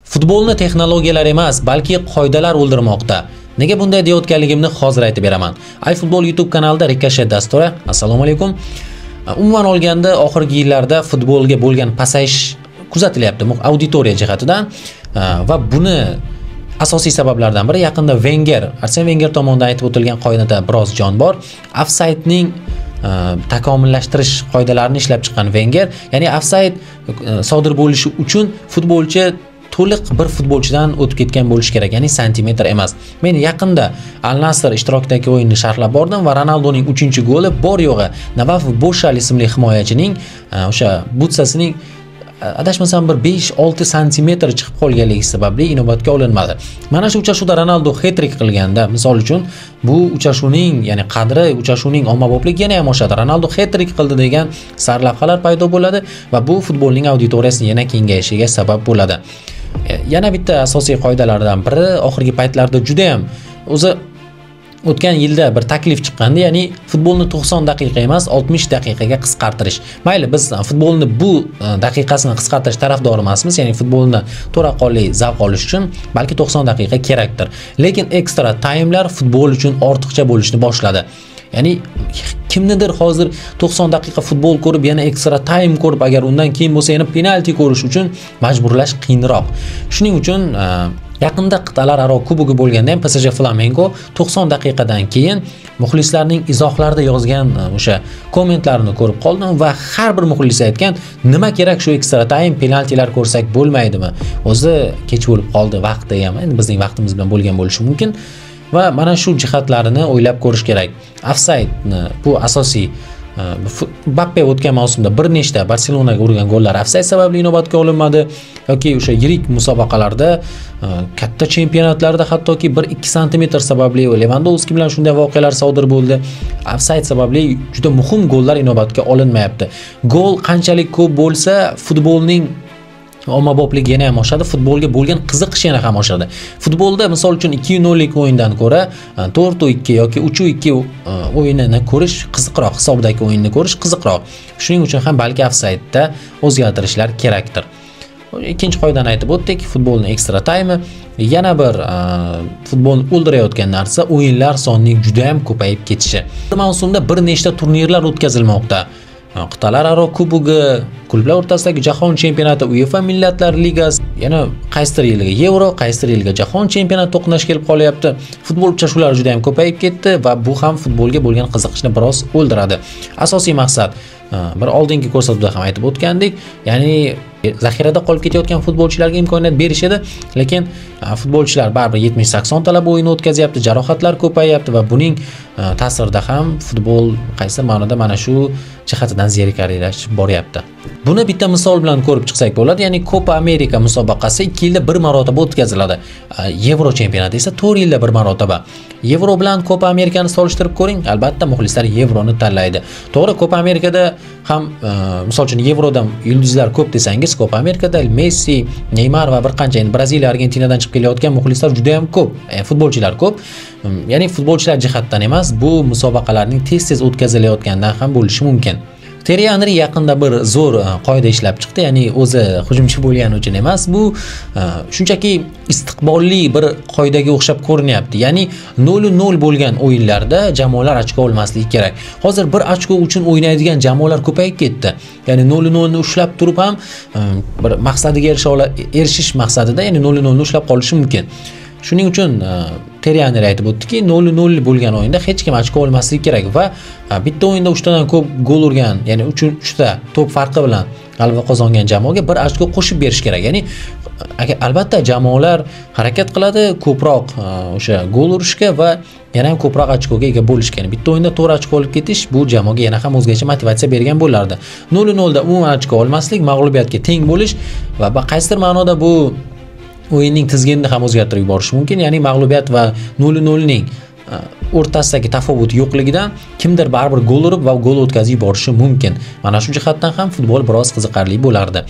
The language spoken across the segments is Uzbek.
Futbolni texnologiyalar emas, balki qoidalar o'ldirmoqda. Nega bunday deyotganligimni hozir aytib beraman. iFootball YouTube kanalida Rikoshet dasturi. Assalomu alaykum. Umuman olganda oxirgi yillarda futbolga bo'lgan pasayish kuzatilyapti auditoriya jihatidan va buni asosiy sabablardan biri yaqinda Wenger, Arsen Wenger tomonidan aytib o'tilgan qoidada biroz jon bor. Offside-ning takomillashtirish qoidalarini ishlab chiqqan Wenger, ya'ni offside sodir bo'lishi uchun futbolchi to'liq bir futbolchidan o'tib ketgan bo'lishi kerak, ya'ni santimetr emas. Men yaqinda Al Nassr ishtirokidagi o'yinni sharhlab bordim va Ronaldoning 3-goli bor yo'g'i Navaf Boshal ismli himoyachining o'sha butsasining adashmasam bir 5-6 santimetr chiqib qolganligi sababli inobatga olinmadi. Mana shu uchrashuvda Ronaldo hat-trick qilganda, misol uchun, bu uchrashuvning, ya'ni qadri, uchrashuvning ommabopligi yana ham oshadi. Ronaldo hat-trick qildi degan sarlavhalar paydo bo'ladi va bu futbolning auditoriyasini yana kengayishiga sabab bo'ladi. Yana bitta asosiy qoidalardan biri oxirgi paytlarda juda ham o'zi o'tgan yilda bir taklif chiqqandi, ya'ni futbolni 90 daqiqa emas, 60 daqiqaga qisqartirish. Mayli, biz futbolni bu daqiqasini qisqartirish tarafdori emasmiz, ya'ni futbolni to'laqonli zavq olish uchun balki 90 daqiqa kerakdir. Lekin ekstra taymlar futbol uchun ortiqcha bo'lishni boshladi. Ya'ni kimnidir hozir 90 daqiqa futbol ko'rib, yana ekstra taym ko'rib, agar undan keyin bo'lsa yana penalti ko'rish uchun majburlash qiyinroq. Shuning uchun yaqinda qit'alararo kubogi bo'lganda ham PSG Flamengo 90 daqiqadan keyin muxlislarning izohlarida yozgan o'sha kommentlarini ko'rib qoldim va har bir muxlis aytgan, nima kerak shu ekstra taym, penaltilar ko'rsak bo'lmaydimi? O'zi kech bo'lib qoldi, vaqti ham endi bizning vaqtimiz bilan bo'lgan bo'lishi mumkin. Va mana shu jihatlarini o'ylab ko'rish kerak. Offside-ni bu asosiy Mbappe o'tgan mavsumda bir nechta Barselonaga urgan gollar offside sababli inobatga olinmadi yoki o'sha yirik musobaqalarda, katta chempionatlarda hattoki 1-2 santimetr sababli Lewandowski bilan shunday voqealar sodir bo'ldi. Offside sababli juda muhim gollar inobatga olinmayapti. Gol qanchalik ko'p bo'lsa, futbolning ommabopligi yana ham oshadi, futbolga bo'lgan qiziqish yana ham oshadi. Futbolda misol uchun 2-0 lik o'yindan ko'ra 4-2 yoki 3-2 o'yinini ko'rish qiziqroq, hisobdagi o'yinni ko'rish qiziqroq. Shuning uchun ham balki offside-da o'zgartirishlar kerakdir. Ikkinchi qoidani aytib o'tdik, futbolning ekstra taymi. Yana bir futbolni o'ldirayotgan narsa o'yinlar sonining juda ham ko'payib ketishi. Bu mavsumda bir nechta turnirlar o'tkazilmoqda. Qit'alararo kubogi, klublar o'rtasidagi jahon chempionati, UEFA Millatlar Ligasi, yana qaysidir yilga Yevro, qaysidir yilga jahon chempionati to'qnash kelib qolyapti. Futbol uchrashuvlari juda ham ko'payib ketdi va bu ham futbolga bo'lgan qiziqishni biroz o'ldiradi. Asosiy maqsad, bir oldingi ko'rsatuvda ham aytib o'tgandik, ya'ni zaxirada qolib ketayotgan futbolchilarga imkoniyat berish edi, lekin futbolchilar baribir 70-80 talab o'yin o'tkazyapti, jarohatlar ko'payyapti va buning ta'sirida ham futbol qaysi ma'noda mana shu jihatidan zerikarlilashib boryapti. Buni bitta misol bilan ko'rib chiqsak bo'ladi, ya'ni Copa America musobaqasi 2 yilda bir marotaba o'tkaziladi. Yevro chempionati esa 4 yilda bir marotaba. Yevro bilan Copa Americani solishtirib ko'ring, albatta muxlislar Yevroni tanlaydi. To'g'ri, Copa Americada ham misol uchun Yevrodan yulduzlar ko'p desangiz, Copa Americada Messi, Neymar va bir qancha endi Braziliya, Argentinadan chiqib kelayotgan muxlislar juda ham ko'p, futbolchilar ko'p. Ya'ni futbolchilar jihatdan emas, bu musobaqalarning tez-tez o'tkazilayotganidan ham bo'lishi mumkin. Thierry Henry yaqinda bir zo'r qoida ishlab chiqdi, ya'ni o'zi hujumchi bo'lgani uchun emas, bu shunchaki istiqbolli bir qoidaga o'xshab ko'rinyapti. Ya'ni 0-0 bo'lgan o'yinlarda jamoalar ochko olmasligi kerak. Hozir bir ochko uchun o'ynaydigan jamoalar ko'payib ketdi. Ya'ni 0-0 ni ushlab turib ham bir maqsadiga erishish maqsadida, ya'ni 0-0 ni ushlab qolishi mumkin. Shuning uchun Thierry Henry aytib o'tdiki, 0-0 bo'lgan o'yinda hech kim ochko olmasligi kerak va bitta o'yinda 3 tadan ko'p gol urgan, ya'ni 3 ta to'p farqi bilan g'alaba qozongan jamoaga bir ochko qo'shib berish kerak. Ya'ni albatta jamoalar harakat qiladi ko'proq o'sha gol urishga va yana ham ko'proq ochkoga ega bo'lishga. Ya'ni bitta o'yinda 4 ochko olib ketish bu jamoaga yana ham o'zgacha motivatsiya bergan bo'lardi. 0-0 da umuman ochko olmaslik, mag'lubiyatga teng bo'lish va qaysidir ma'noda bu o'yinning tizginini ham o'zgartirib yuborishi mumkin. Ya'ni mag'lubiyat va 0-0 ning o'rtasidagi tafovut yo'qligidan kimdir baribir gol urib va gol o'tkazib yuborishi mumkin. Mana shu jihatdan ham futbol biroz qiziqarli bo'lardi.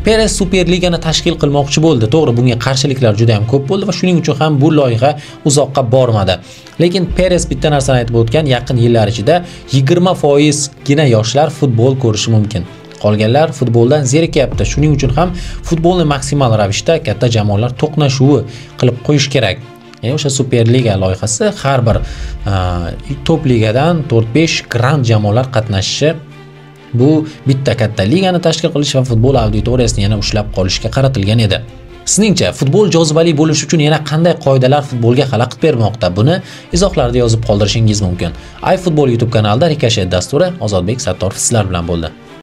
Perez Superligani tashkil qilmoqchi bo'ldi. To'g'ri, bunga qarshiliklar juda ham ko'p bo'ldi va shuning uchun ham bu loyiha uzoqqa bormadi. Lekin Perez bitta narsani aytib o'tgan, yaqin yillar ichida 20% gina yoshlar futbol ko'rishi mumkin. Qolganlar futboldan zerikyapti. Shuning uchun ham futbolni maksimal ravishda katta jamoalar to'qnashuvi qilib qo'yish kerak. Ya'ni o'sha Superliga loyihasi har bir top ligadan 4-5 grand jamoalar qatnashishi, bu bitta katta ligani tashkil qilish va futbol auditoriyasini yana ushlab qolishga qaratilgan edi. Sizningcha futbol jozibali bo'lishi uchun yana qanday qoidalar futbolga xalaqit bermoqda? Buni izohlarda yozib qoldirishingiz mumkin. iFootball YouTube kanalida Rikoshet dasturi, Ozodbek Sattorov sizlar bilan bo'ldi.